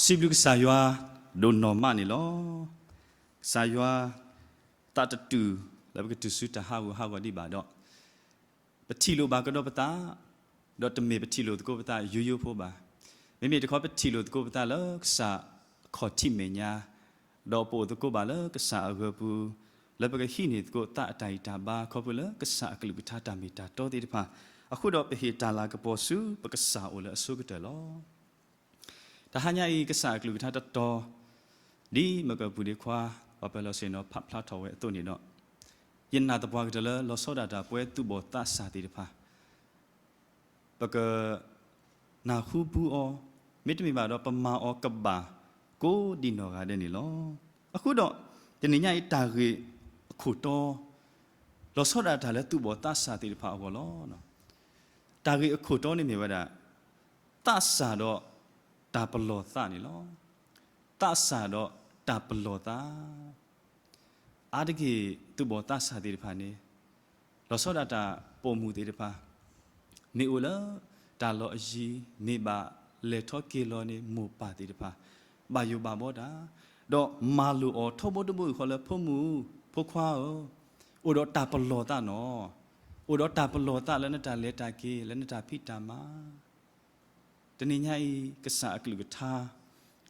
စံးဘျုးကစၢ်ယွၤဒိၣ်နီၢ်မးန့ၣ်လီၤ. ကစၢ်ယွၤသးတတုၤလၢပကတုၤဆူတၢ်ဟးဂူာ်ဟးဂီၤဒံးဘၣ်ဒီး, ပထံၣ်လိာ်ဘၣ်ကဒီးပသး, ဒီးတမ့ၢ်ပထံၣ်လိာ်သကိးပသးယိယိဖိဘၣ်. မ့မ့ၢ်တခီပထံၣ်လိာ်သကိးပသးလၢကစၢ်အခီၣ်ထံးမဲာ်ညါ, ဒီးပအိၣ်သကိးဘၣ်လၢကစၢ်အဂၢၤပူၤ, လၢပကဟံးန့ၢ်သကိးသးအတၢ်ဂံၢ်တၢ်ဘါ ခီဖျိလၢကစၢ်အကလုၢ်ကထါတၢ်မ့ၢ်တၢ်တီသ့ၣ်တဖၣ်, အဃိဒီးပဟ့ၣ်တၢ်လၤကပီၤဆူပကစၢ်အိၣ်လၢအဆိကတၢၢ်လီၤ. တဟါညါအံၤ ကစၢ်အကလုၢ်ကထါတတီၤ, ဒ်မကပူၤဒ့ခွါ ပှၤပၢၤလီၢ်ဆ့ၣ်နီၤဖးဖျါထီၣ်ဝဲအသိးန့ၣ်ဒီး, ယနာ်သပှၢ်ကတၢၢ်လၢလီၤဆီဒၣ်တၢ်ပဝဲသူၣ်ဘီၣ်သးစၢ်သ့ၣ်တဖၣ် ပကနၢ်ဟူပူအီၤ, မ့တမ့ၢ်ဘၣ်ဒီးပမၤအီၤကဘၣ်ကိးဒံးနီၢ်ဂၤဒဲးန့ၣ်လီၤ. အဃိဒီး တနံၤညါအံၤ တၢ်ဂ့ၢ်အခိၣ်တီ လီၤဆီဒၣ်တၢ်လၢသူၣ်ဘီၣ်သးစၢ်သ့ၣ်တဖၣ်အဂီၢ်လီၤ. တၢ်ဂ့ၢ်အခိၣ်တီန့ၣ်မ့ၢ်ဝဲဒၣ် သးစၢ်ဒီးတၢ်ပလီၢ်သးန့ၣ်လီၤ. သးစၢ်ဒီးတၢ်ပလီၢ်သး အါတက့ၢ်သူၣ်ဘီၣ်သးစၢ်သ့ၣ်တဖၣ်န့ၣ် လီၤဆီဒၣ်တၢ်ပိာ်မုၣ်သ့ၣ်တဖၣ် မ့ၢ်အိၣ်လၢတၢ်လီၢ်အယံၤ မ့ၢ်ဘၣ်လဲၤထီၣ်က့ၤလီၤန့ၣ် မိၢ်ပၢ်သ့ၣ်တဖၣ် ဘၣ်ယိၣ်ဘၣ်ဘီတၢ်, ဒီးမၤလိာ်အီၤထီဘိတဘိယူၢ်ဃီလၢ ဖိမုၣ်ဖိခွါဧၢ, အိၣ်ဒီးတၢ်ပလီၢ်သးနီၤ, အိၣ်ဒီးတၢ်ပလီၢ်သးလၢနတၢ်လဲၤတၢ်က့ၤ လၢနတၢ်ဖံးတၢ်မၤ တနံၤညါအံၤ ကစၢ်အကလုၢ်ကထါ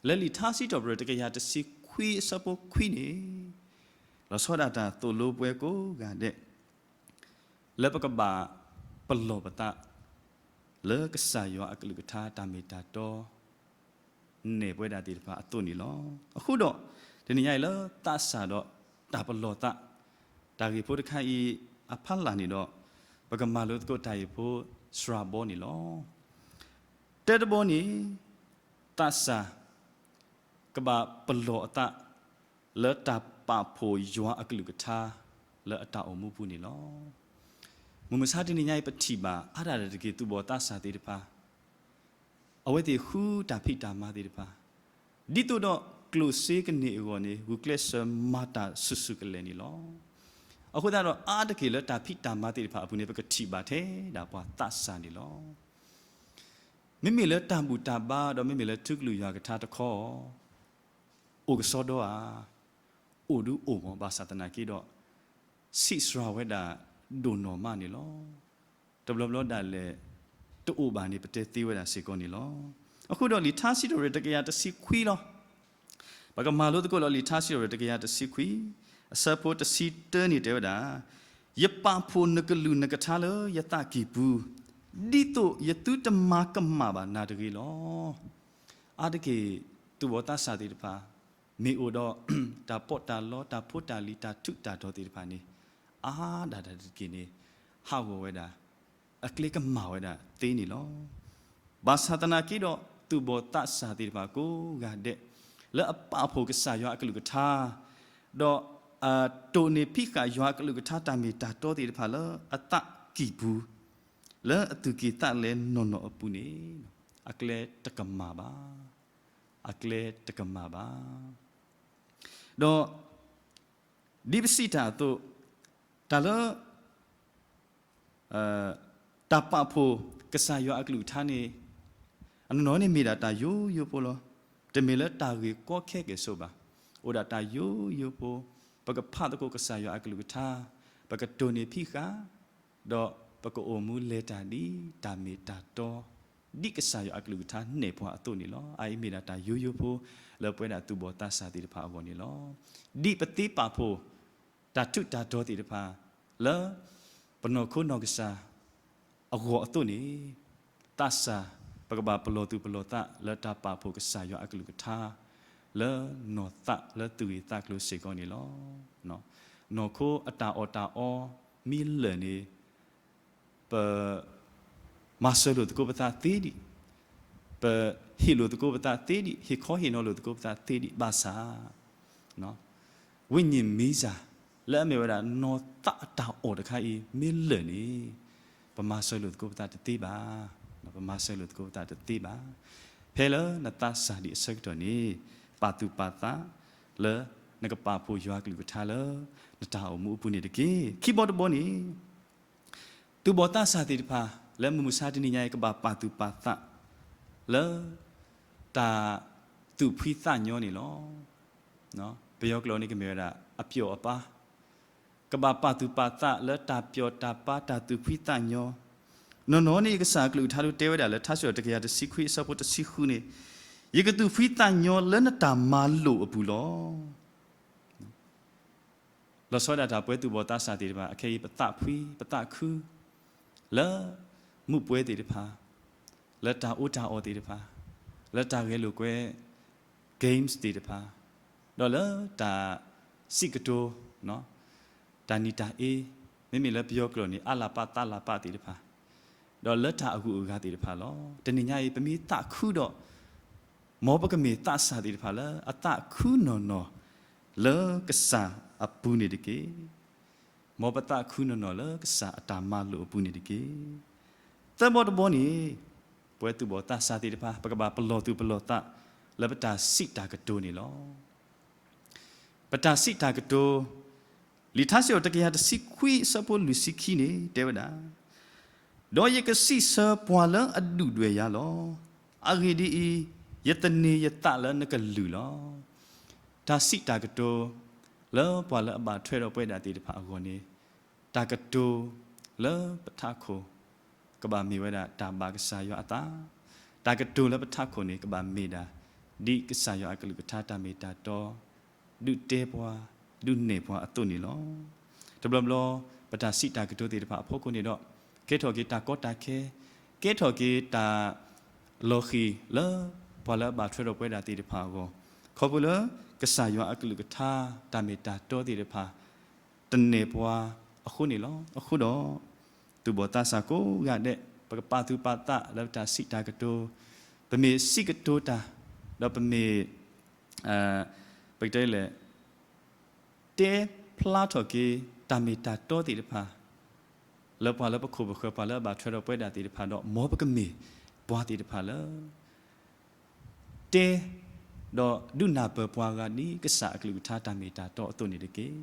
လၢလံာ်ထါစံးထီၣ်ပတြၢၤ တကယၤတဆံခွံအဆၢဖိခွံန့ၣ် လီၤဆီဒၣ်တၢ်သိၣ်လိပှၤကိးဂၤဒဲး လၢပကဘၣ်ပလီၢ်ပသး လၢကစၢ်ယွၤအကလုၢ်ကထါတၢ်မ့ၢ်တၢ်တီ နဲၣ်ပဝဲဒၣ်သ့ၣ်တဖၣ်အသိးန့ၣ်လီၤ. အဃိဒီး တနံၤညါအံၤလၢသးစၢ်ဒီးတၢ်ပလီၢ်သး တၢ်ဂ့ၢ်ဖိတခါအံၤ အဖီလာ်န့ၣ်ဒီး ပကမၤလိသကိးတၢ်ဂ့ၢ်ဖိစှၤဘီန့ၣ်လီၤ. တၢတဘီန့ၣ် သးစၢ် ကဘၣ်ပလီၢ်အသး လၢတၢ်ပာ်ဖှိၣ်ယွၤအကလုၢ်ကထါ လၢအတၢ်အိၣ်မူပူၤန့ၣ်လီၤ. မုၢ်မဆါတနံၤညါအံၤ ပထံၣ်ဘၣ်အါဒၣ်တက့ၢ် သူၣ်ဘီၣ်သးစၢ်သ့ၣ်တဖၣ် အဝဲသ့ၣ်ဃုတၢ်ဖံးတၢ်မၤသ့ၣ်တဖၣ် ဒ်သိးဒီးကျိၣ်စ့ကန့ၢ်အဂီၢ်န့ၣ် ဂုာ်ကျဲးစၢးမၤတၢ်ဆူၣ်ဆူၣ်ကလဲာ်န့ၣ်လီၤ. အဃိသတးဒီး အါတက့ၢ်လၢတၢ်ဖံးတၢ်မၤသ့ၣ်တဖၣ်အပူၤန့ၣ် ပကထံၣ်ဘၣ်ထဲဒၣ်ပှၤသးစၢ်န့ၣ်လီၤ. မ့မ့ၢ်လၢတၢ်ဘူၣ်တၢ်ဘါ ဒီးမ့မ့ၢ်လၢထူကလုာ်ယွၤကထါတခီ အိၣ်ကစီဒီဧါ, အိၣ်ဒုးအိၣ်မး ဘၣ်ဆၣ်သနာ်က့ဒီး ဆံးစှၤဝဲဒၣ်ဒိၣ်နီၢ်မးန့ၣ်လီၤ. တဘျီဘျီဒၣ်လဲာ် တအိၣ်ဘၣ်န့ၣ် ပတဲသ့ဝဲဒၣ်စ့ၢ်ကီးန့ၣ်လီၤ. အဃိဒီးလံာ်ထါစံးထီၣ်ပတြၢၤတကယၤတဆံခွံလီၤ. ပကမၤလိသကိးလီၤ လံာ်ထါစံးထီၣ်ပတြၢၤတကယၤတဆံခွံ အဆၢဖိတဆံတၢန့ၣ်တဲဝဲဒၣ်, ယပာ်ဖှိၣ်နကလုၢ်နကထါလၢယသးကံၢ်ပူၤ, ဒ်သိးယသုတမၤကမၣ်ဘၣ်နၤတဂ့ၤလီၤ. အါတက့ၢ် သူၣ်ဘီၣ်သးစၢ်သ့ၣ်တဖၣ် မ့ၢ်အိၣ်ဒီး တၢ်ပီးတၢ်လီ တၢ်ဖိတၢ်လံၤ တၢ်ထူးတၢ်တီၤသ့ၣ်တဖၣ်န့ၣ် အါဒၣ်တၢ်တက့ၢ်န့ၣ် ဟးဂီၤဝဲဒၣ် အကျဲကမၣ်ဝဲဒၣ်သ့န့ၣ်လီၤ. ဘၣ်ဆၣ်သနာ်က့ဒီး သူၣ်ဘီၣ်သးစၢ်သ့ၣ်တဖၣ်ကိးဂၤဒဲး လၢအပာ်ဖှိၣ်ကစၢ်ယွၤအကလုၢ်ကထါ ဒီးတိၢ်န့ၢ်ဖံးဃာ်ယွၤအကလုၢ်ကထါတၢ်မ့ၢ်တၢ်တီသ့ၣ်တဖၣ်လၢအသးကံၢ်ပူၤ လၢအသူၣ်က့ၣ်သးလဲနီၢ်နီၢ်အပူၤန့ၣ် အကျဲတကမၣ်ဘၣ်, အကျဲတကမၣ်ဘၣ်. ဒီး ဒ်ပစံးတၢ်အသိး တၢ်လၢ တၢ်ပာ်ဖှိၣ်ကစၢ်ယွၤအကလုၢ်ကထါန့ၣ် အနီၢ်နီၢ်န့ၣ်မ့ၢ်ဒၣ်တၢ်ယိယိဖိလီၤ. တမ့ၢ်လၢတၢ်ဂ့ၢ်ကီခဲကဲၣ်ဆိးဘၣ်. အိၣ်ဒၣ်တၢ်ယိယိဖိ, ပကဖးသကိးကစၢ်ယွၤအကလုၢ်ကထါ, ပကတိၢ်န့ၢ်ဖံးဃာ်, ဒီးပကအိၣ်မူလဲၤတၢ်ဒ်တၢ်မ့ၢ်တၢ်တီ, ဒ်ကစၢ်ယွၤအကလုၢ်ကထါနဲၣ်ပှၤအသိးန့ၣ်လီၤ. အအံၤမ့ၢ်ဒၣ်တၢ်ယိယိဖိ လၢပဝဲဒၣ်သူၣ်ဘီၣ်သးစၢ်သ့ၣ်တဖၣ်အဂီၢ်န့ၣ်လီၤ. ဒ်ပသ့ပာ်ဖှိၣ် တၢ်ထူးတၢ်တီၤသ့ၣ်တဖၣ် လၢ ပနီၢ်ခိနီၢ်ကစၢ်အဂီၢ်အသိးန့ၣ်, သးစၢ် ပကဘၣ်ပလီၢ်သူၣ်ပလီၢ်သးလၢတၢ်ပာ်ဖှိၣ်ကစၢ်ယွၤအကလုၢ်ကထါ လၢနီၢ်သးလၢသူၣ်ဂ့ၢ်သးကျိၤစ့ၢ်ကီးန့ၣ်လီၤ. နီၢ်ခိအတၢ်အီၣ်တၢ်အီမ့ၢ်လၢာ်န့ၣ် ပ မၤစၢၤလိာ်သကိးပသးသ့ဒံး, ပဟ့ၣ်လိာ်သကိးပသးသ့ဒံး, ဟ့ၣ်ခီဟ့ၣ်နီၤလိာ်သကိးပသးသ့ဒံး, ဘၣ်ဆၣ် ဝိညာဉ်မီးစာ လၢအမ့ၢ်ဝဲဒၣ်နီၢ်သးအတၢ်အီၣ်တခါအံၤ မ့ၢ်လၢာ်န့ၣ် ပမၤစၢၤလိာ်သကိးပသးတသ့ဘၣ်, ပမၤစၢၤလိာ်သကိးပသးတသ့ဘၣ်. ဖဲလၢနသးစၢ်ဒံးအဆၢကတီၢ်န့ၣ် ပာ်သူၣ်ပာ်သးလၢ နကပာ်ဖှိၣ်ယွၤကလုၢ်ကထါလၢ နတၢ်အိၣ်မူအပူၤန့ၣ်တက့ၢ်. ခံဘီတဘီန့ၣ် သူၣ်ဘီၣ်သးစၢ်သ့ၣ်တဖၣ် လၢမုၢ်မဆါတနံၤညါအံၤ ကဘၣ်ပာ်သူၣ်ပာ်သး လၢ တၢ် သူၣ်ဖှံသးညီန့ၣ်လီၤ. ပယီၤကျိာ်န့ၣ်ကမ့ၢ်ဝဲဒၣ် အပျီၣ်အပါ ကဘၣ်ပာ်သူၣ်ပာ်သးလၢတၢ်ပျီၣ်တၢ်ပါ တၢ်သူၣ်ဖှံသးညီ, နီၢ်နီၢ်န့ၣ် ကစၢ်အကလုၢ်ကထါဒုးတဲဝဲဒၣ်လၢ ထါစံးထီၣ်ပတြၢၤ တကယၤတဆံခွံ အဆၢဖိတဆံဃုန့ၣ်, ယကသူၣ်ဖှံသးညီလၢနတၢ်မၤလိာ်အပူၤလီၤ. လီၤဆီဒၣ်တၢ်ပဝဲသူၣ်ဘီၣ်သးစၢ်သ့ၣ်တဖၣ် အခဲအံၤပသးဖှံ ပသးခု လၢမူးပွဲသ့ၣ်တဖၣ်, လၢတၢ်အီၣ်တၢ်အီသ့ၣ်တဖၣ်, လၢတၢ်ဂဲၤလိာ်ကွဲ games သ့ၣ်တဖၣ်, ဒီးလၢတၢ်စံးကတိၤ တၢ်နံၣ်တၢ်အ့, မ့မ့ၢ်လၢပယီၤကျိာ်န့ၣ် အါလၢပၢ်သးလၢပၢ်သ့ၣ်တဖၣ်, ဒီးလၢတၢ်အဂုၤအဂၤသ့ၣ်တဖၣ်လီၤ. တနံၤညါအံၤ ပမ့ၢ်သးခုဒီး မ်ပကမ့ၢ်သးစၢ်သ့ၣ်တဖၣ်လၢအသးခုနီၢ်နီၢ် လၢကစၢ်အပူၤန့ၣ်တက့ၢ်. မ်ပသးခုနီၢ်နီၢ်လၢကစၢ်အတၢ်မၤလိာ်အပူၤန့ၣ်တက့ၢ်. သၢဘီတဘီန့ၣ် ပဝဲသူၣ်ဘီၣ်သးစၢ်သ့ၣ်တဖၣ် ပကဘၣ်ပလီၢ်သူၣ်ပလီၢ်သး လၢပတၢ်စံးတၢ်ကတိၤန့ၣ်လီၤ. ပတၢ်စံးတၢ်ကတိၤ, လံာ်ထါစံးထီၣ်ပတြၢၤ တကယၤတဆံခွံ အဆၢဖိလွံၢ်ဆံခံန့ၣ် တဲဝဲဒၣ်, ဒီးယကစံးဆၢပှၤလၢအဒုၣ်ဒွဲၣ်ယၤလီၤ. အဂ့ၢ်ဒ်အံၤ, ယသန့ၤယသးလၢနကလုၢ်လီၤ. တၢ်စံးတၢ်ကတိၤ လၢပှၤလၢအဘၣ်ထွဲဒီးပဝဲဒၣ်သ့ၣ်တဖၣ်အဂီၢ်န့ၣ်, တၢ်ကတိၤလၢပထးခိၣ် ကဘၣ်မ့ၢ်ဝဲဒၣ်တၢ်ဘၣ်ကစၢ်ယွၤအသး, တၢ်ကတိၤလၢပထးခိၣ်န့ၣ် ကဘၣ်မ့ၢ်ဒၣ် ဒ်ကစၢ်ယွၤအကလုၢ်ကထါတၢ်မ့ၢ်တၢ်တီ ဒုးတဲပှၤ, ဒုးနဲၣ်ပှၤအသိးန့ၣ်လီၤ. တဘျီဘျီ ပတၢ်စံးတၢ်ကတိၤသ့ၣ်တဖၣ်အဖီခိၣ်န့ၣ်ဒီး ကဲထီၣ်က့ၤတၢ်ကီတၢ်ခဲ, ကဲထီၣ်က့ၤတၢ်လီၤဃံၤလၢ ပှၤလၢအဘၣ်ထွဲဒီးပဝဲဒၣ်သ့ၣ်တဖၣ်အဂီၢ်, ခီဖျိလၢကစၢ်ယွၤအကလုၢ်ကထါ တၢ်မ့ၢ်တၢ်တီသ့ၣ်တဖၣ် တနဲၣ်ပှၤအဃိန့ၣ်လီၤ. အဃိဒီး သူၣ်ဘီၣ်သးစၢ်ကိးဂၤဒဲး ပကပာ်သူၣ်ပာ်သးလၢပတၢ်စံးတၢ်ကတိၤ, ပမ့ၢ်စံးကတိၤတၢ်, ဒီးပမ့ၢ် ပကတဲလဲၣ် တဲဖျါထီၣ်က့ၤ တၢ်မ့ၢ်တၢ်တီသ့ၣ်တဖၣ် လၢပှၤလၢပခိၣ်ပဃၢၤ ပှၤလၢအဘၣ်ထွဲဒီးပဝဲဒၣ်သ့ၣ်တဖၣ်ဒီး မ်ပကမ့ၢ်ပှၤသ့ၣ်တဖၣ်လၢ တဲ ဒီးဒုးနၢ်ပၢၢ်ပှၤဂၤဒ်ကစၢ်အကလုၢ်ကထါတၢ်မ့ၢ်တၢ်တီအသိးန့ၣ်တက့ၢ်.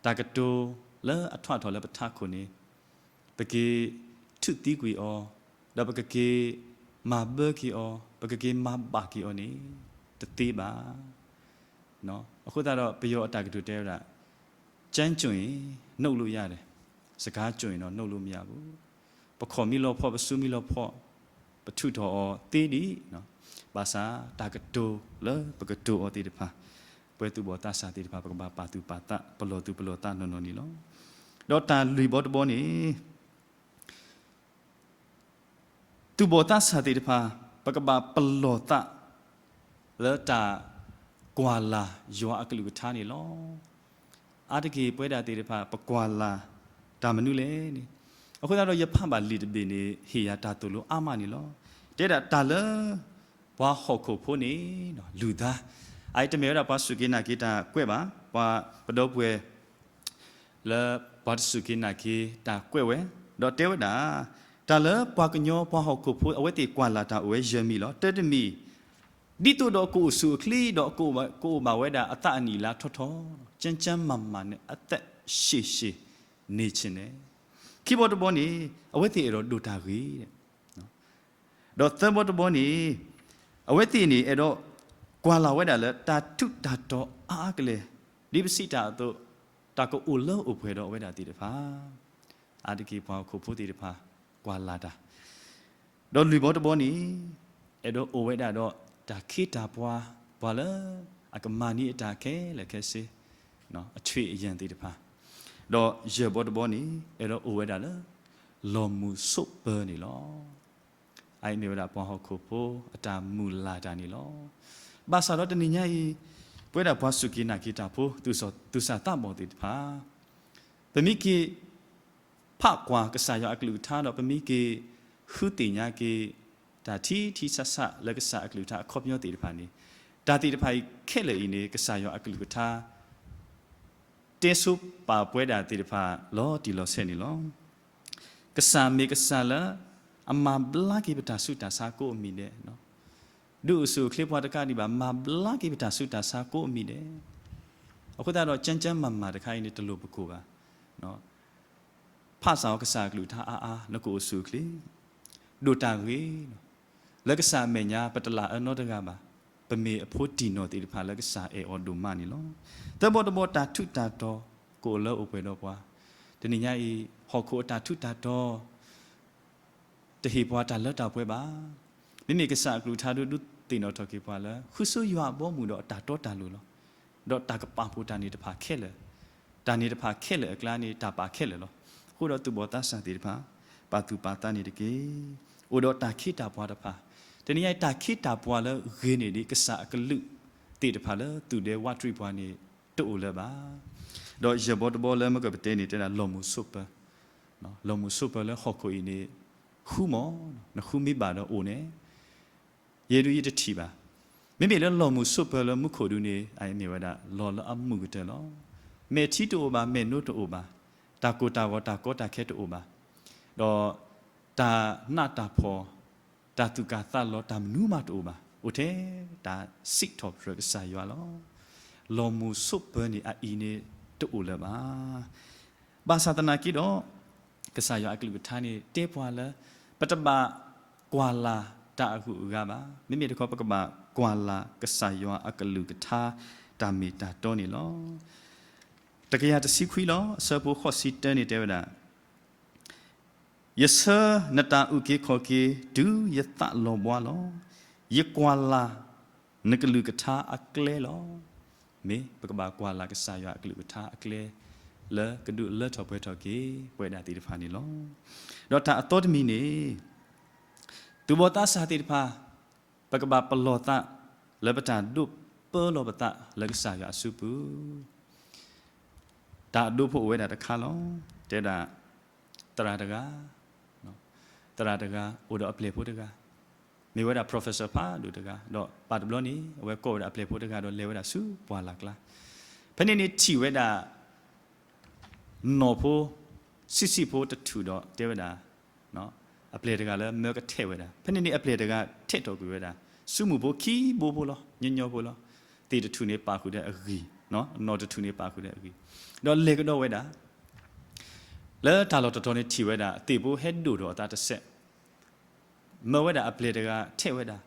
တၢ်ကတိၤလၢအထွးထီၣ်လၢပထးခိၣ်န့ၣ် ပက့ၤထူးသံကွံာ်အီၤ, ဒီးပကက့ၤမၤဘၢက့ၤအီၤ, ပကက့ၤမၤဘၣ်က့ၤအီၤန့ၣ် တသ့ဘၣ်. အဃိသတးဒီး ပယီၤအတၢ်ကတိၤတဲဝဲဒၣ် ကျမ်းကျွန်ရင် နှုတ်လို့ရတယ်, စကားကျွန်ရင်တော့ နှုတ်လို့မရဘူး. ပခီၣ်မ့ၢ်လီၤဖှီၣ်, ပစုမ့ၢ်လီၤဖှီၣ်, ပထုးထီၣ်အီၤသ့ဒံး, ဘၣ်ဆၣ်တၢ်ကတိၤလၢပကတိၤအီၤသ့ၣ်တဖၣ်, ပဝဲသူၣ်ဘီၣ်သးစၢ်သ့ၣ်တဖၣ် ပကဘၣ်ပာ်သူၣ်ပာ်သး ပလီၢ်သူၣ်ပလီၢ်သးနီၢ်နီၢ်န့ၣ်လီၤ. ဒီးတၢ်လွံၢ်ဘီတဘီန့ၣ် သူၣ်ဘီၣ်သးစၢ်သ့ၣ်တဖၣ် ပကဘၣ်ပလီၢ်သး လၢတၢ်ကွၢ်လၢ်ယွၤအကလုၢ်ကထါန့ၣ်လီၤ. အါတက့ၢ်ပဝဲဒၣ်သ့ၣ်တဖၣ် ပကွၢ်လၢ်တၢ်မနုၤလဲၣ်န့ၣ်, အဃိသတးဒီးယဖးဘၣ်လံာ်တဘ့ၣ်န့ၣ် ဟ့ၣ်ယၤတၢ်သိၣ်လိအါမးန့ၣ်လီၤ. တဲဒၣ်တၢ်လၢ ပှၤဟီၣ်ခိၣ်ဖိန့ၣ် လုၢ်သါ, အအံၤတမ့ၢ်ဝဲဒၣ်ပှၤစူၢ်က့ၤနာ်က့ၤတၢ်ကွဲးဘၣ်, ပှၤပဒီပုၢ်ဝဲၢ် လၢပှၤတစူၢ်က့ၤနာ်က့ၤတၢ်ကွဲးဝဲ, ဒီးတဲဝဲဒၣ်, တၢ်လၢပှၤကညီပှၤဟီၣ်ခိၣ်ဖိ အဝဲသ့ၣ်ကွၢ်လၢ်တၢ်အိၣ်ဝဲယဲၢ်မံၤလီၤ. တၢတမံၤ, ဒ်သိးဒီးကအိၣ်ဆူၣ်အိၣ်ချ့ဒီး ကအိၣ်ဘၣ်ဝဲဒၣ်အသးအနံၣ်အလါထီထီ, ကျန်းကျန်းမာမာနဲ့ အသက်ရှည်ရှည်နေချင်တယ်. ခံဘီတဘီန့ၣ် အဝဲသ့ၣ်အဲၣ်ဒိးဒိၣ်တၢ်ဂ့ၤ ဒီးသၢဘီတဘီန့ၣ် အဝဲသ့ၣ်န့ၣ်အဲၣ်ဒိးကွၢ်လၢ်ဝဲဒၣ်လၢတၢ်ထူးတၢ်တီၤအါအါကလဲာ်, ဒ်ပစံးတၢ်အသိး, တၢ်ကအိၣ်လၢအိၣ်ပှဲၤဒီးအဝဲဒၣ်သ့ၣ်တဖၣ်, အါတက့ၢ်ပှၤဟီၣ်ခိၣ်ဖိသ့ၣ်တဖၣ် ကွၢ်လၢ်တၢ် ဒီးလွံၢ်ဘီတဘီန့ၣ် အဲၣ်ဒိးအိၣ်ဝဲဒၣ်ဒီးတၢ်ခ့တၢ်ပှၤ, ပှၤလၢအကမၤန့ၢ်အတၢ်ခဲလၢာ်ခဲဆ့, အထွ့အယံၤသ့ၣ်တဖၣ်, ဒီးယဲၢ်ဘီတဘီန့ၣ် အဲၣ်ဒိးအိၣ်ဝဲဒၣ်လၢ လီၤမုၢ်ဆိးပၢၤန့ၣ်လီၤ. အအံၤမ့ၢ်ဝဲဒၣ်ပှၤဟီၣ်ခိၣ်ဖိအတၢ်မုၢ်လၢ်တၢ်န့ၣ်လီၤ. ဘၣ်ဆၣ်ဒီးတနံၤညါအံၤ ပဝဲဒၣ်ပှၤစူၢ်က့ၤနာ်က့ၤတၢ်ဖိ သူၣ်စၢ်သးဘီၣ်သ့ၣ်တဖၣ် ပမ့ၢ်က့ၤ ဖးကွၢ်ကစၢ်ယွၤအကလုၢ်ကထါဒီး ပမ့ၢ်က့ၤဃုသ့ၣ်ညါက့ၤ တၢ်ထံထံဆးဆးလၢကစၢ်အကလုၢ်ကထါအခီပညီသ့ၣ်တဖၣ်န့ၣ်, တၢ်သ့ၣ်တဖၣ်အံၤခဲလၢာ်အံၤန့ၣ် ကစၢ်ယွၤအကလုၢ်ကထါ တဲဆိပာ်ပဝဲဒၣ်သ့ၣ်တဖၣ်လီၤတံၢ်လီၤဆဲးန့ၣ်လီၤ. ကစၢ်မ့ၢ်ကစၢ်လၢ အမၤဘျါက့ၤပတၢ်ဆူးတၢ်ဆါကိးအမံၤဒဲး, ဒုးအိၣ်ဆူၣ်အိၣ်ချ့ပှၤတကးဒံးဘၣ် မၤဘျါက့ၤပတၢ်ဆူးတၢ်ဆါကိးအမံၤဒဲး, အဃိသတးဒီး ကျန်းကျန်းမာမာ တခါအံၤန့ၣ် တလိၣ်ပကိၢ်ဘၣ်. ဖးစၢ်အီၤကစၢ်အကလုၢ်ကထါအါအါ နကအိၣ်ဆူၣ်အိၣ်ချ့, ဒိၣ်တၢ်ဂ့ၤ, လၢကစၢ်အမဲာ်ညါ ပတလၢအၢနီတဂၤဘၣ်. ပမ့ၢ်အဖိတံၢ်နီၢ်သ့ၣ်တဖၣ်လၢကစၢ်အဲၣ်အီၤဒိၣ်မးန့ၣ်လီၤ. သၢဘီတဘီ တၢ်ထူးတၢ်တီၤကအိၣ်လၢအိၣ်ပှဲၤဒီးပှၤ, တနံၤညါအံၤ ဟီၣ်ခိၣ်အတၢ်ထူးတၢ်တီၤ တဟ့ၣ်ပှၤတၢ်လၢတၢ်ပှဲၤဘၣ်. မ့မ့ၢ်ကစၢ်အကလုၢ်ကထါဒုးသ့ၣ်နီၣ်ထီၣ်က့ၤပှၤလၢ ဃုဆိယွၤအဘီအမုၢ်ဒီးအတၢ်တီတၢ်လိၤလီၤ. ဒီးတၢ်ကပာ်ဖှိၣ်တၢ်န့ၣ်တဖၣ်ခဲလၢာ်, တၢ်န့ၣ်တဖၣ်ခဲလၢာ်အကျါန့ၣ် တၢ်ပာ်ခဲလၢာ်လီၤ. အဃိဒီးသူၣ်ဘီၣ်သးစၢ်သ့ၣ်တဖၣ် ပာ်သူၣ်ပာ်သးန့ၣ်တက့ၢ်. အိၣ်ဒီးတၢ်ခ့တၢ်ပှၤတဖၣ်, တနံၤညါအံၤတၢ်ခ့တၢ်ပှၤလၢဂ့ၤန့ၢ်ဒံးကစၢ်အကလုၢ်သ့ၣ်တဖၣ်လၢသူၣ်ဒဲဝးတရံးပှၤန့ၣ် တအိၣ်လၢၤဘၣ်. ဒီးယဲၢ်ဘီတဘီလၢမ့ၢ်ကပတဲန့ၣ် တဲဒၣ်လီၤမုၢ်ဆိးပၢၤ, လီၤမုၢ်ဆိးပၢၤလၢဟီၣ်ခိၣ်အံၤန့ၣ် ဃူမီၢ်, နဃူမ့ၢ်ဘၣ်ဒီးအိၣ်န့ၣ် ယဲဒုးယတထံၣ်ဘၣ်. မ့မ့ၢ်လၢလီၤမုၢ်ဆိးပၢၤလၢမူခိၣ်ဒုးန့ၣ် အမ့ၢ်ဝဲဒၣ်လီၤလၢအမုာ်ကတၢၢ်လီၤ. မဲာ်ထံတအိၣ်ဘၣ်, မဲာ်နိတအိၣ်ဘၣ်, တၢ်ကိၢ်တၢ်ဂီၤတၢ်ကီတၢ်ခဲတအိၣ်ဘၣ်, ဒီးတၢ်နးတၢ်ဖှီၣ်, တၢ်သူၣ်ကၢ်သးလီၤတၢ်မနုၤမးတအိၣ်ဘၣ်. အိၣ်ထဲတၢ်စံးထီၣ်ပတြၢၤကစၢ်ယွၤလီၤ. လီၤမုၢ်ဆိးပၢၤန့ၣ်အအံၤန့ၣ်တအိၣ်လၢၤဘၣ်. ဘၣ်ဆၣ်သနာ်က့ဒီး ကစၢ်ယွၤအကလုၢ်ကထါန့ၣ် တဲပှၤလၢ ပတဘၣ်ကွၢ်လၢ်တၢ်အဂုၤအဂၤဘၣ်. မ့မ့ၢ်တခီ ပကဘၣ်ကွၢ်လၢ်ကစၢ်ယွၤအကလုၢ်ကထါ တၢ်မ့ၢ်တၢ်တီန့ၣ်လီၤ. တကယၤတဆံခွံလီၤ, အဆၢဖိဃိးဆံတၢန့ၣ်တဲဝဲဒၣ်, ယဆၢနတၢ်အုၣ်က့ၤခီၣ်က့ၤ တုၤယသးလီၤဘှါလီၤ. ယကွၢ်လၢ်နကလုၢ်ကထါအကျဲလီၤ. မ့ၢ်ပကဘၣ်ကွၢ်လၢ်ကစၢ်ယွၤအကလုၢ်ကထါအကျဲ လၢကဒုးလၢထီၣ်ပှဲၤထီၣ်က့ၤပဝဲဒၣ်သ့ၣ်တဖၣ်န့ၣ်လီၤ. ဒီးတၢ်အသီတမံၤန့ၣ် သူၣ်ဘီၣ်သးစၢ်သ့ၣ်တဖၣ် ပကဘၣ်ပလီၢ်သး လၢပတၢ်ဒိးပၢလီၤပသးလၢကစၢ်ယွၤအစုပူၤ တၢ်အဒိဖိအိၣ်ဝဲဒၣ်တခါလီၤ. တဲဒၣ် သရၣ်တဂၤ, သရၣ်တဂၤ အိၣ်ဒီးအပျဲၢ်ဖိတဂၤ, မ့ၢ်ဝဲဒၣ် professor ဖးဒိၣ်တဂၤ, ဒီးပၢ်တဘျီန့ၣ် အဝဲကိးဝဲဒၣ်အပျဲၢ်ဖိတဂၤဒီးလဲၤဝဲဒၣ်ဆူပှၢ်လၢ်ကျါ, ဖဲန့ၣ်န့ၣ်ထံၣ်ဝဲဒၣ် နီၢ်ဖိ ဆံးဆံးဖိတထူၣ်ဒီးတဲဝဲဒၣ် အပျဲၢ်တဂၤလၢမၢကထဲးဝဲဒၣ်, ဖဲန့ၣ်န့ၣ်အပျဲၢ်တဂၤထဲးထီၣ်ကွံာ်ဝဲဒၣ် ဆူမူၣ်ဖိခံဘိဖိလီၤ, ညီညီဖိလီၤ, သ့ၣ်တထူၣ်န့ၣ်ပာ်ဃုာ်ဒီးအဂံၢ်, နီၢ်တထူၣ်န့ၣ်ပာ်ဃုာ်ဒီးအဂံၢ်, ဒီးလဲၤကဒီးဝဲဒၣ် လၢတၢ်လီၢ်တတီၤန့ၣ်ထံၣ်ဝဲဒၣ် သ့ၣ်ဖိဟဲဒိၣ်ထီၣ်အသးတစဲး, မၢဝဲဒၣ်အပျဲၢ်တဂၤထဲးဝဲဒၣ်,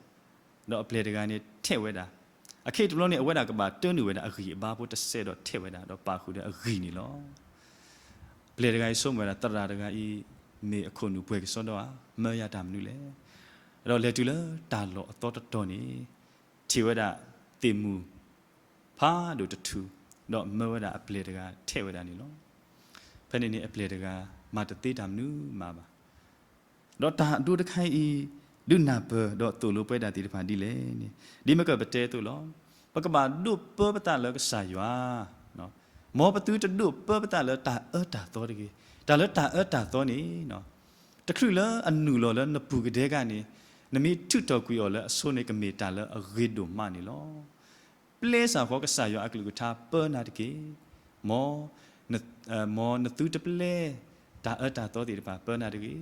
ဒီးအပျဲၢ်တဂၤန့ၣ်ထဲးဝဲဒၣ်, အခဲအံၤတဘျီန့ၣ် အဝဲဒၣ်ကဘၣ်တၢနုာ်ဝဲဒၣ်အဂံၢ်အဘါဖိတစဲးဒီးထဲးဝဲဒၣ် ဒီးပာ်ဃုာ်ဒီးအဂံၢ်န့ၣ်လီၤ. ပျဲၢ်တဂၤအံၤဆိကမိၣ်ဝဲဒၣ် သရၣ်တဂၤအံၤ မ့ၢ်အခိၣ်နူာ်ပှဲၤကစီဒီဧါ, မၢယၤတၢ်မနုၤလဲၣ်. ဒီးလဲၤတုၤလၢတၢ်လီၢ်အသီတတီၤန့ၣ် ထံၣ်ဝဲဒၣ်သ့ၣ်မူၣ် ဖးဒိၣ်တထူၣ်, ဒီးမၢဝဲဒၣ်အပျဲၢ်တဂၤထဲးဝဲဒၣ်န့ၣ်လီၤ. ဖဲန့ၣ်န့ၣ်အပျဲၢ်တဂၤ မၤတသ့တၢ်မနုၤမးဘၣ်. ဒီးတၢ်အဒိတခါအံၤ ဒုးနၢ်ပၢၢ်ဒီးသိၣ်လိပဝဲဒၣ်သ့ၣ်တဖၣ်ဒ်လဲၣ်န့ၣ်, ဒ်မ့ၢ်ကပတဲအသိးလီၤ. ပကဘၣ်ဒိးပၢပသးလၢကစၢ်ယွၤ, မ်ပသုတဒိးပၢပသးလၢတၢ်အၢတၢ်သီတဂ့ၤ. တၢ်လၢတၢ်အၢတၢ်သီန့ၣ် တချုးလၢအနုာ်လီၤလၢနပူၤကဒဲကန့ၣ်, နမ့ၢ်ထုးထီၣ်ကွံာ်အီၤလၢအဆိန့ၣ် ကမ့ၢ်တၢ်လၢအဂ့ၤဒိၣ်မးန့ၣ်လီၤ. ပျဲစ့ၢ်ကီးကစၢ်ယွၤအကလုၢ်ကထါပၢနၤတက့ၢ်. မ်, မ်နသုတပျဲ တၢ်အၢတၢ်သီသ့ၣ်တဖၣ်ပၢနၤတဂ့ၤ.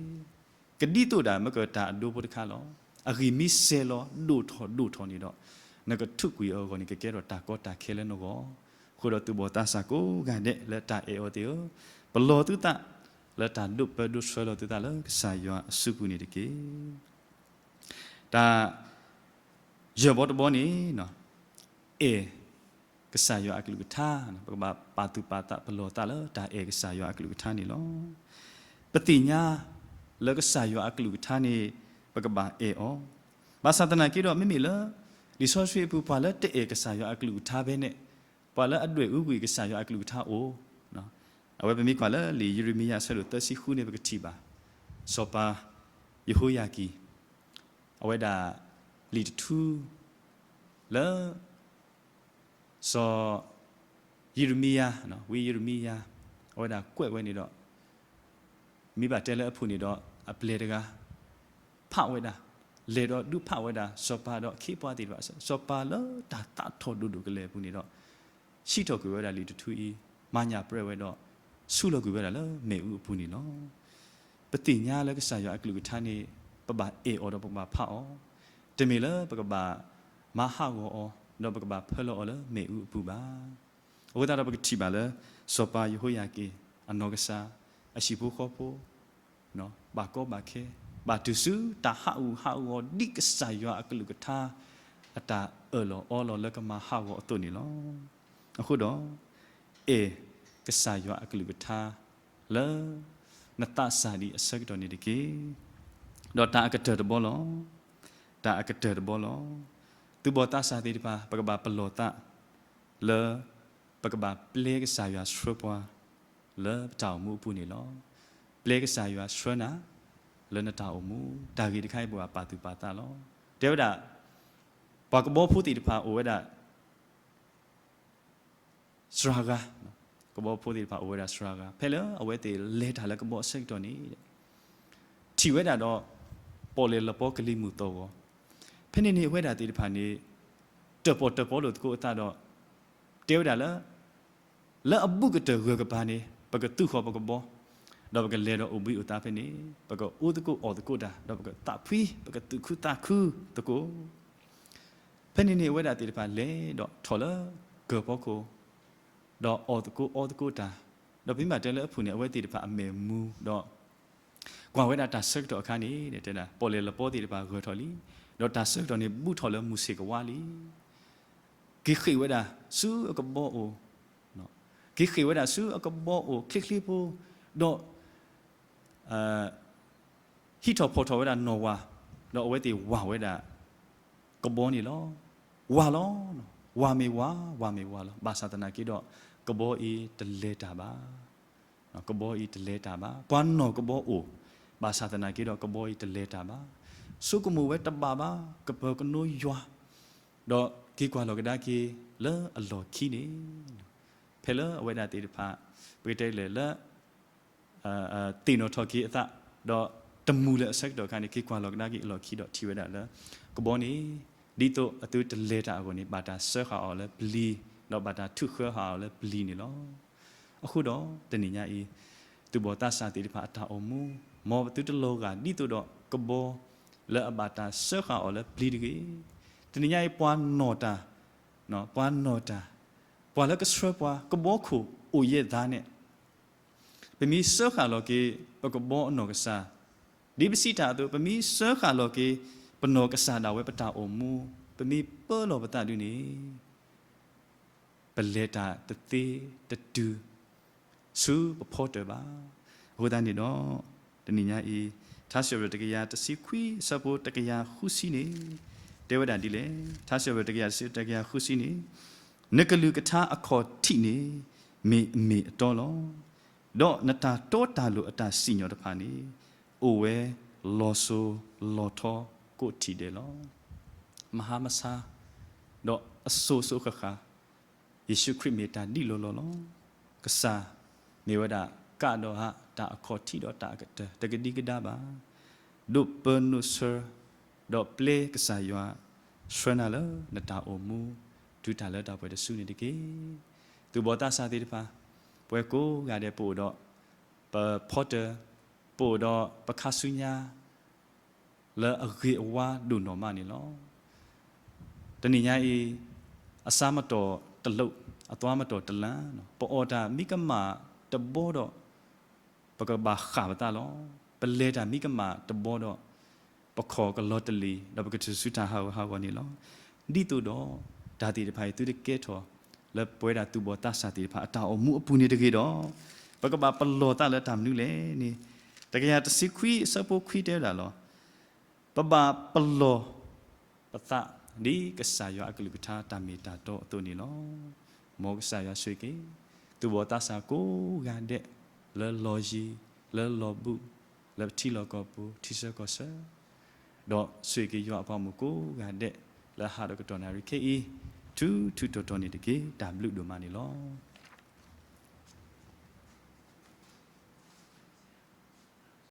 ကဒ်သိးဒၣ်မ့ၢ်ကတၢ်အဒိဖိတခါလီၤ. အဂံၢ်မ့ၢ်စဲၤလီၤ ဒိၣ်ထီၣ်ဒိၣ်ထီၣ်န့ၣ်ဒီး နကထုးကွံာ်အဂီၢ်န့ၣ် ကကဲထီၣ်တၢ်ကီတၢ်ခဲလၢနဂီၢ်. အဃိဒီးသူၣ်ဘီၣ်သးစၢ်ကိးဂၤဒဲးလၢတၢ်အဲၣ်အီၤသ့ၣ်ဧၢ, ပလီၢ်သုသး လၢတၢ်ဒိးပၢဒိးဆှၢလီၤသုသးလၢကစၢ်ယွၤအစုပူၤန့ၣ်တက့ၢ်. တၢ် ယဲၢ်ဘီတဘီန့ၣ် အဲၣ်ကစၢ်ယွၤအကလုၢ်ကထါ, ပကဘၣ်ပာ်သူၣ်ပာ်သးပလီၢ်သးလၢတၢ်အဲၣ်ကစၢ်ယွၤအကလုၢ်ကထါန့ၣ်လီၤ. ပသ့ၣ်ညါလၢကစၢ်ယွၤအကလုၢ်ကထါန့ၣ် ပကဘၣ်အဲၣ်အီၤ, ဘၣ်ဆၣ်သနာ်က့ဒီး မ့မ့ၢ်လၢ လံာ်စီဆှံအပူၤ ပှၤလၢတအဲၣ်ကစၢ်ယွၤအကလုၢ်ကထါဖဲန့ၣ်, ပှၤလၢအဒွဲၣ်အူကွံာ်ကစၢ်ယွၤအကလုၢ်ကထါအိၣ်, အဝဲပမ့ၢ်ကွၢ်လၢလံာ်ယံးရမံယၤအဆၢဒိၣ်သၢဆံဃုန့ၣ် ပကထံၣ်ဘၣ် စီၤပၤယဟိယၤကံၣ် အဝဲဒၣ်လံာ်တထူ လၢ စီၤယံးရမံယၤ, ဝံယံးရမံယၤ အဝဲဒၣ်ကွဲးဝဲန့ၣ်ဒီး မ့ၢ်ဘၣ်တဲလၢအဖုၣ်န့ၣ်ဒီး အပျဲၢ်တဂၤ ဖးဝဲဒၣ်, လဲၤဒီးဒုးဖးဝဲဒၣ် စီၤပၤဒီးအခ့အပှၤသ့ၣ်တဖၣ်, စီၤပၤလၢတၢ်သးထီၣ်ဒိၣ်ဒိၣ်ကလဲာ်အပူၤန့ၣ်ဒီး စံးထီၣ်ကွံာ်ဝဲဒၣ်လံာ်တထူအံၤ, မၤညၣ်ပြၢဝဲဒီး ဆူလီၤကွံာ်ဝဲဒၣ်လၢမ့ၣ်အူအပူၤန့ၣ်လီၤ. ပသ့ၣ်ညါလၢကစၢ်ယွၤအကလုၢ်ကထါန့ၣ် ပဘၣ်အဲၣ်အီၤဒီးပကဘၣ်ဖးအီၤ, တမ့ၢ်လၢပကဘၣ်မၤဟးဂီၤအီၤ ဒီးပကဘၣ်ဖၢလီၤအီၤလၢမ့ၣ်အူအပူၤဘၣ်. အဃိသတးဒီးပကထံၣ်ဘၣ်လၢ စီၤပၤယဟိယၤကံၣ် အနီၢ်ကစၢ် အဟံၣ်ဖိဃီဖိ ဘၣ်ကီဘၣ်ခဲ, ဘၣ်တုၤဆူတၢ်ဟးဂူာ်ဟးဂီၤဒ်ကစၢ်ယွၤအကလုၢ်ကထါ အတၢ် အၢၣ်လီၤအီလီၤလၢကမၤဟးဂီၤအသိးန့ၣ်လီၤ. အဃိဒီး အဲၣ်ကစၢ်ယွၤအကလုၢ်ကထါလၢ နသးစၢ်ဒံးအဆၢကတီၢ်န့ၣ်တက့ၢ်. ဒီးတၢ်အကတၢၢ်တဘီလီၤ. တၢ်အကတၢၢ်တဘီလီၤ. သူၣ်ဘီၣ်သးစၢ်သ့ၣ်တဖၣ် ပကဘၣ်ပလီၢ်သးလၢ ပကဘၣ်ပျဲကစၢ်ယွၤဆှၢပှၤ လၢပတၢ်အိၣ်မူအပူၤန့ၣ်လီၤ. ပျဲကစၢ်ယွၤဆှၢနၤ လၢနတၢ်အိၣ်မူ, တၢ်ဂ့ၢ်တခါအံၤပဘၣ်ပာ်သူၣ်ပာ်သးလီၤ. တဲဝဲဒၣ် ပှၤကဘီဖိသ့ၣ်တဖၣ်အိၣ်ဝဲဒၣ် စှၤဂၤ, ကဘီဖိသ့ၣ်တဖၣ်အိၣ်ဝဲဒၣ်စှၤဂၤ, ဖဲလၢအဝဲသ့ၣ်လဲၤတၢ်လၢကဘီအဆၢကတီၢ်န့ၣ် ထံၣ်ဝဲဒၣ်ဒီး ပီၣ်လဲၣ်လပီကလံၤမုၢ်သီၣ်ဂီၤ, ဖဲန့ၣ်န့ၣ်အဝဲဒၣ်သ့ၣ်တဖၣ်န့ၣ် တၢၣ်ပီၣ်တၢၣ်ပီလိာ်သကိးအသးဒီး တဲဝဲဒၣ်လၢ လၢအဘူးကတၢၢ်ဂၢၢ်ကပၤန့ၣ် ပကသူၣ်ဃီၤပကဘီ, ဒီးပကလဲၤဒီးအိၣ်ဘှံးအိၣ်သါဖဲန့ၣ် ပကအိၣ်သကိးအီၣ်သကိးတၢ် ဒီးပကသးဖှံ ပကသူၣ်ခုသးခုသကိး ဖဲန့ၣ်န့ၣ် အဝဲဒၣ်သ့ၣ်တဖၣ်လဲၤဒီးထီၣ်လၢကၢၢ်ဖီခိၣ်, ဒီးအီၣ်သကိးအီသကိးတၢ်, ဒီးပမ့ၢ်ဘၣ်တဲလၢအဖုၣ်န့ၣ် အဝဲသ့ၣ်တဖၣ်အမဲာ်မူဒီး ကွၢ်ဝဲဒၣ်တၢ်ဆၢကတီၢ်အခါန့ၣ် တဲဒၣ် ပီၣ်လဲၣ်လပီသ့ၣ်တဖၣ်ဂၢၢ်ထီၣ်လံ, ဒီးတၢ်ဆၢကတီၢ်န့ၣ် ဘူးထီၣ်လၢမုၢ်ဆ့ၣ်ကဝါလံ. က့ၤဃ့ၢ်ဝဲဒၣ်ဆူအကဘီအိၣ်, က့ၤဃ့ၢ်ဝဲဒၣ်ဆူအကဘီအိၣ်ချ့ချ့ဖိ, ဒီး ဟံးထီၣ်ဖီၣ်ထီၣ်ဝဲဒၣ်နီၣ်ဝၢ်, ဒီးအဝဲသ့ၣ်ဝၢ်ဝဲဒၣ်ကဘီန့ၣ်လီၤ. ဝၢ်လီၤ, ဝၢ်မ့ၢ်ဝၢ်, ဝၢ်မ့ၢ်ဝၢ်လီၤ. ဘၣ်ဆၣ်သနာ်က့ဒီး ကဘီအံၤတလဲၤတၢ်ဘၣ်, ကဘီအံၤတလဲၤတၢ်ဘၣ်. ပှၤနီၣ်ကဘီအိၣ်, ဘၣ်ဆၣ်သနာ်က့ဒီး ကဘီအံၤတလဲၤတၢ်ဘၣ်. ဆိကမိၣ်ဝဲတဘၣ်ဘၣ်, ကပၢၤကနိယွၤ, ဒီးက့ၤကွၢ်လီၤကဒါက့ၤလၢအလီၢ်ခံန့ၣ် ဖဲလၢအဝဲဒၣ်သ့ၣ်တဖၣ် ပကတဲလဲၣ်လၢ သ့ၣ်နီၣ်ထီၣ်က့ၤအသး, ဒီးတမူၤလၢၤအဆၢကတီၢ်အခါန့ၣ် က့ၤကွၢ်လီၤကဒါက့ၤအလီၢ်ခံဒီးထံၣ်ဝဲဒၣ်လၢ ကဘီန့ၣ် ဒ်သိးအသုတလဲၤတၢ်အဂီၢ်န့ၣ် ဘၣ်တၢ်စၢဃာ်အီၤလၢပျံၤ, ဒီးဘၣ်တၢ်ထုးဃၢဟးအီၤလၢပျံၤန့ၣ်လီၤ. အဃိဒီးတနံၤညါအံၤ သူၣ်ဘီၣ်သးစၢ်သ့ၣ်တဖၣ်အတၢ်အိၣ်မူ, မ်ပသုတလီၤဂာ်ဒ်သိးဒီးကဘီ လၢအဘၣ်တၢ်စၢဃာ်အီၤလၢပျံၤတဂ့ၤ. တနံၤညါအံၤ ပှၤနီၣ်တၢ်, ပှၤနီၣ်တၢ်, ပှၤလၢကဆှၢပှၤ ကဘီခိၣ်အိၣ်ယဲၢ်သးန့ၣ် ပမ့ၢ်စၢဃာ်လီၤက့ၤ ပကဘီအနီၢ်ကစၢ်, ဒ်ပစံးတၢ်အသိး ပမ့ၢ်စၢဃာ်လီၤက့ၤ ပနီၢ်ကစၢ်ဒၣ်ဝဲပတၢ်အိၣ်မူ, ပမ့ၢ်ပၢလီၤပသးဒုန့ၣ် ပလဲၤတၢ်တသ့တတုၤ ဆူပဖီတၢၣ်ဘၣ်. အဃိသတးန့ၣ်ဒီး တနံၤညါအံၤ ထါစံးပတြၢၤတကယၤတဆံခွံ အဆၢဖိတကယၤဃုဆံန့ၣ် တဲဝဲဒၣ်ဒ်လဲၣ်. ထါစံးပတြၢၤတကယၤတဆံ တကယၤဃုဆံန့ၣ် နကလုၢ်ကထါအခီၣ်ထံးန့ၣ် မ့ၢ်အမ့ၢ်အတီလီၤ. ဒီးနတၢ်တီတၢ်လိၤအတၢ်စံၣ်ညီၣ်တဖၣ်န့ၣ် အိၣ်ဝဲလီၤစိၤလီၤထီကိးထံၣ်ဒဲးလီၤ. မဟါမဆါ ဒီးအစိၤစိၤဃၣ်ဃၣ် ယ့ၣ်ၡူးခရံာ်မ့ၢ်တၢ်ဒ်လီၤလီၤလီၤ. ကစၢ်မ့ၢ်ဝဲဒၣ်ကးဒီးဟးတၢ်အခီၣ်ထံးဒီးတၢ်အကတၢၢ် တကဒံကဒါဘၣ်. ဒိးပၢနုာ်ဆၢ ဒီးပျဲကစၢ်ယွၤ ဆှၢနၤလၢနတၢ်အိၣ်မူ တုၤတၢ်လၢတၢ်ပှဲၤတစုန့ၣ်တက့ၢ်. သူၣ်ဘီၣ်သးစၢ်သ့ၣ်တဖၣ် ပဝဲကိးဂၤဒဲးပအိၣ်ဒီး ပဖီတၢၣ်, ပအိၣ်ဒီးပခါဆူညါ လၢအဂ့ၤအဝါဒိၣ်နီၢ်မးန့ၣ်လီၤ. တနံၤညါအံၤ အစါမတီၢ်တလိး, အသွါမတီၢ်တလၢ, ပအီၣ်တၢ်မံကမၣ်တဘီဒီး ပကဘၣ်ဃၣ်ပသးလီၤ. ပလဲၤတၢ်မံကမၣ်တဘီဒီး ပခီၣ်ကလီၤတလ့ၤ ဒီးပကတုၤဆူတၢ်ဟးဂူာ်ဟးဂီၤန့ၣ်လီၤ. ဒ်သိးဒီး တၢ်သ့ၣ်တဖၣ်အံၤ သုတကဲထီၣ် လၢပဝဲဒၣ်သူၣ်ဘီၣ်သးစၢ်သ့ၣ်တဖၣ်အတၢ်အိၣ်မူအပူၤန့ၣ်တဂ့ၤဒီး ပကဘၣ်ပလီၢ်သးလၢတၢ်မနုၤလဲၣ်န့ၣ် တကယၤတဆံခွံအဆၢဖိခွံတဲဝဲဒၣ်လီၤ. ပဘၣ်ပလီၢ်ပသး ဒ်ကစၢ်ယွၤအကလုၢ်ကထါတၢ်မ့ၢ်တၢ်တီအသိးန့ၣ်လီၤ. မ်ကစၢ်ယွၤဆိၣ်ဂ့ၤက့ၤ သူၣ်ဘီၣ်သးစၢ်ကိးဂၤဒဲး လၢလီၢ်ယံၤ, လၢလီၢ်ဘူး, လၢပထံလီၢ်ကီၢ်ပူၤ ထံဆၢကီၢ်ဆၢ, ဒီးဆိၣ်ဂ့ၤက့ၤယွၤအပှၤမုၣ်ကိးဂၤဒဲး လၢအဟးဒီးကတီၢ်နၣ်ရံၣ်ခဲအံၤ ထူထူတီၢ်တီၢ်န့ၣ်တက့ၢ်. တၢ်ဘျုးဒိၣ်မးန့ၣ်လီၤ.